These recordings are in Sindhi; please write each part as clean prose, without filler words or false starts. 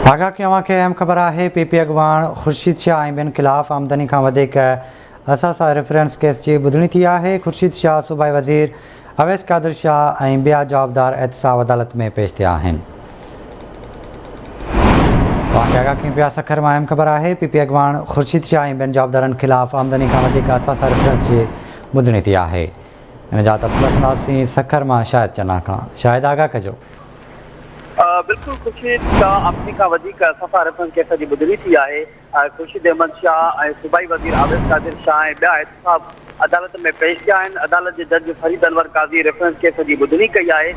آگاهه ڪيون اوهان کي اهم خبر آهي پي پي اڳواڻ خورشيد شاهه ۽ ٻين خلاف آمدني کان وڌيڪ اثاثا ريفرنس ڪيس جي ٻڌڻي ٿي آهي خورشيد شاهه صوبائي وزير اويس قادر شاهه ۽ ٻيا جوابدار احتساب عدالت ۾ پيش ٿيا آهن. اوهان کي آگاهه ڪيون پيا سکر مان اهم خبر آهي پي پي اڳواڻ خورشيد شاهه ۽ ٻين جوابدارن خلاف آمدني کان وڌيڪ اثاثا ريفرنس جي ٻڌڻي ٿي آهي ان جا تفصيل وٺنداسين سکر مان شاهد چنا کان شاهد آگاهه ڪجو. بلڪل خورشيد شاهه آمدني کان وڌيڪ اثاثا ريفرنس ڪيس جي ٻڌڻي ٿي آهي خورشيد احمد شاهه ۽ صوبائي وزير اويس قادر شاهه ۽ ٻيا احتساب عدالت ۾ پيش ٿيا آهن، عدالت جي جج فريد انور قاضي ريفرنس ڪيس جي ٻڌڻي ڪئي آهي،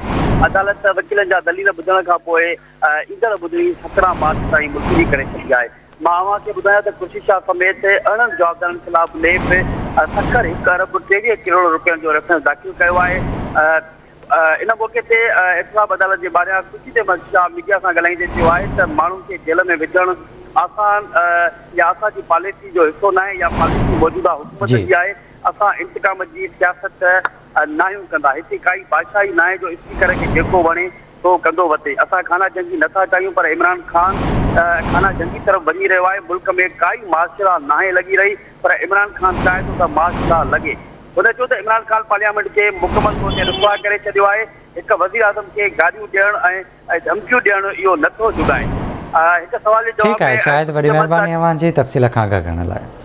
عدالت وڪيلن جا دليل ٻڌڻ کانپوء ايندڙ ٻڌڻي 17 مارچ تائين ملتوي ڪري ڇڏي آهي. مان اوهان کي ٻڌايان ته خورشيد شاهه سميت 18 جوابدارن خلاف نيب سکر هڪ ارب 23 ڪروڙ رپين جو ريفرنس داخل ڪيو آهي. ان موقعي تي احتساب عدالت جي ٻاهريان خورشيد احمد شاهه ميڊيا سان ڳالهائيندي چيو آهي ته ماڻهن کي جيل ۾ وجهڻ آسان يا اسان جي پاليسي جو حصو ناهي يا پاليسي موجوده حڪومت جي آهي، اسان انتقام جي سياست ناهيون ڪندا، هتي ڪائي بادشاهي ناهي جو اسپيڪر کي جيڪو وڻي سو ڪندو وتي، اسان خانه جنگي نٿا چاهيون پر عمران خان خانه جنگي طرف وڃي رهيو آهي، ملڪ ۾ ڪائي مارشل لا ناهي لڳي رهي پر عمران خان چاهي ٿو ته مارشل لا لڳي. هن چيو ته عمران خان پارليامينٽ کي مڪمل طور تي رسوا ڪري ڇڏيو آهي، هڪ وزيراعظم کي گاريون ڏيڻ ۽ ڌمڪيون ڏيڻ اهو نه ٿو جڳائي. هڪ سوال جي ٺيڪ جواب آهي ۾ شاهد وڏي خورشيد احمد مهرباني اوهان جي تفصيل کان آگاهه ڪرڻ لاء.